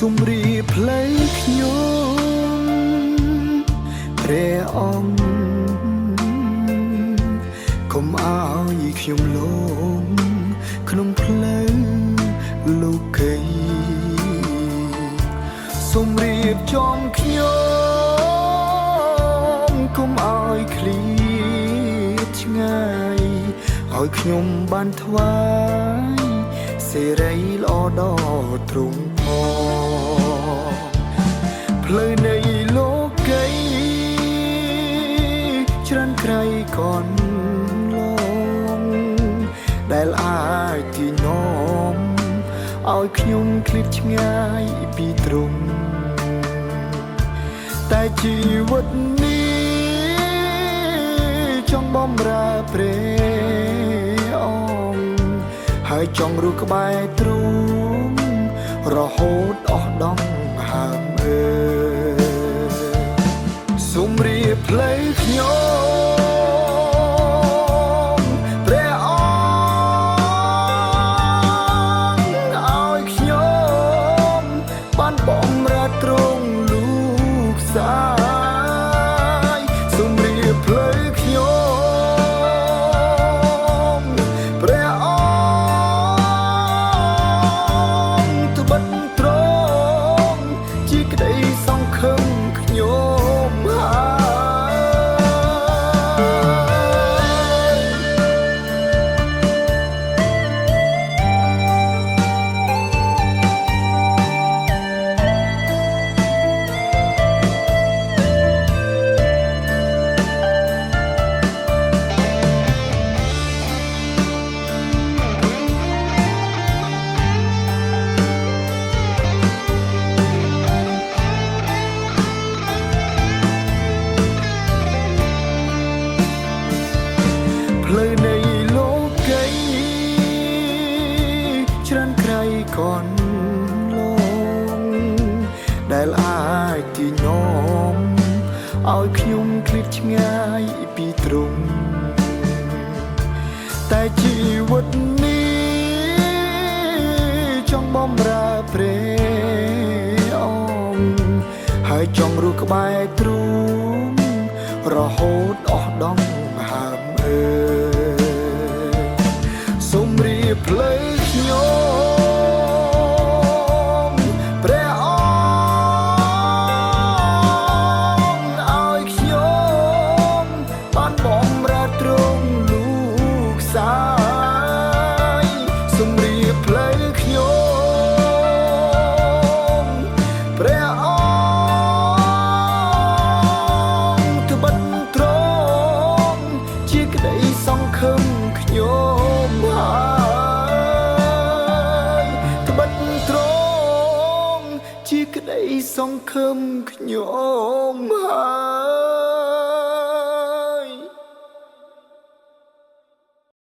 សូមរៀបផ្លូវខ្ញុំព្រះអង្គកុំឲ្យខ្ញុំលងក្នុងផ្លូវលោកីសូមរៀបចំខ្ញុំកុំឲ្យឃ្លាតឆ្ងាយឲ្យខ្ញុំបានថ្វាយសេរីល្អដល់ទ្រង់ផងផ្លូវនៃលោកីច្រើនក្រៃកនលងដែលអាចទីនាំឲ្យខ្ញុំឃ្លាតឆ្ងាយពីទ្រង់តែជីវិតនេះចង់បំរើព្រះអង្គហើយចង់រស់ក្បែរទ្រង់រហូតអស់ដង្ហើមអើយសូមរៀបផ្លូវខ្ញុំព្រះអង្គឲ្យខ្ញុំបានបំរើទ្រង់លោកសាយសូមរៀបផ្លូវខ្ញុំព្រះអង្គត្បិតទ្រង់ជាក្តីសង្ឃឹមខ្ញុំហើយ ផ្លូវនៃលោកីច្រើនក្រៃកនលងដែលអាចទីនាំឲ្យខ្ញុំឃ្លាតឆ្ងាយពីទ្រង់តែជីវិតនេះចង់បំរើព្រះអង្គហើយចង់រស់ក្បែរទ្រង់រហូតអស់ដង្ហើមអើយសូមរៀបផ្លូវខ្ញុំព្រះអង្គឲ្យខ្ញុំបានបំរើទ្រង់លោកសាយសូមរៀបផ្លូវខ្ញុំព្រះអង្គត្បិតទ្រង់ជាក្តីសង្ឃឹមខ្ញុំហើយត្បិតទ្រង់ជាក្តីសង្ឃឹមខ្ញុំហើយ។